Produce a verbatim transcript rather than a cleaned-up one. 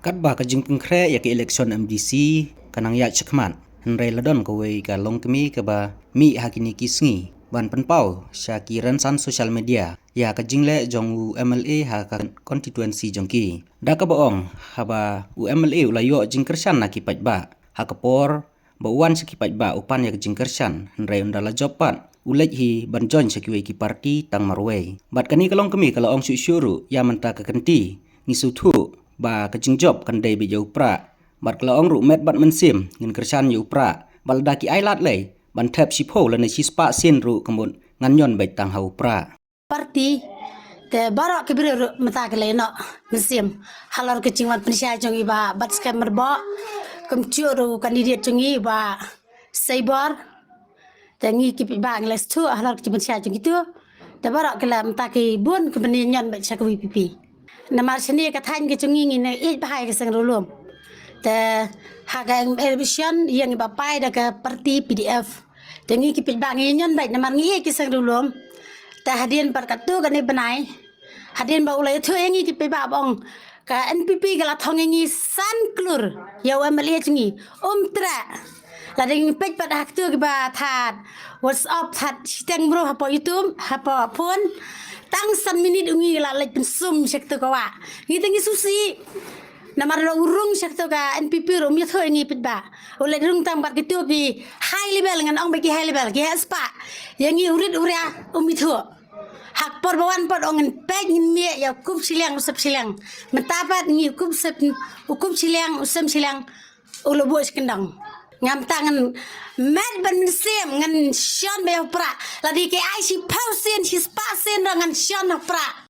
Katba ka jingpynkhreh ïa ka election M D C ka nang ïaid shakhmat, hynrei la don kawei ka longkmie kaba mih ha kine ki sngi ban pynpaw sha ki rynsan social media ïa ka jingleh jong u M L A ha ka constituency jong ki. Da kaba ong, haba u M L A u la ïoh jingkyrshan na ki paidbah, ha ka por ba u wan sha ki paidbah u pan ïa ka jingkyrshan, hynrei ynda la jop pat u leit hi ban join sha kiwei ki party tang marwei. Bad kane ka longkmie ka la ong shuh shuh ruh, ïa mynta ka kynti ngi sngewthuh ba ka jingjop kan dei beit ïa u prah. Bad ka la ong ruh, met bad mynsiem ngin kyrshan ïa u prah, bad lada ki ai lad lei ban thep shiphew lane shispah sien ruh, ka mut ngan ñion beit tang ha u prah. Party, te baroh ki briew ruh mynta ki la ïehnoh mynsiem halor ka jingwan pynshai jong i Bah Batskhem Myrboh, kumjuh ruh u candidate jong i Bah Saibor. Te ngi ki paidbah ngi la sngewthuh halor ka jingpynshai jong kito. Te baroh ki la mynta ki bun ki ban ñion beit sha ka V P P. Namar shane ka thaiñ ka jong ngi ngi ïeit bha ïa ka seng riewlum. Te ha ka election ïa ngi ba pai da ka party P D F. Te ngi ki paidbah ngi ñion beit namar ngi ïeit ki seng riewlum. Te hadien pat katto katne bnai, hadien ba u la ïathuh ïa ngi ki paidbah ba ong ka N P P ka la thong ïa ngi san klur ïa u M L A jong ngi, um treh. Lada ngi peit pat ha kito kiba thad WhatsApp, thad shiteng bro hapoh YouTube, hapoh phone, tang san minit u ngi la leit pynsum sha kito ka wah. Ngi te ngi sngewsih. Namar la u rung sha kito ka N P P ruh um ïathuh ïa ngi paidbah. U leit rung tang bad kito ki high level, ngan ong beit ki high level, ki heh spah ïa ngi, u rit u ria um ïathuh. Ha ka por ba wan pat ong ngin peit ngin mih ïa u kup shiliang u sep shiliang. Mynta pat ngi u kup sep, u kup shiliang u sem shiliang u la buh shi kyndong. Ngam tang ngan met bad mynsiem, ngan shon beit ha u prah. Lada ki ai shiphew sien shispah sien ruh ngan shon ha u prah.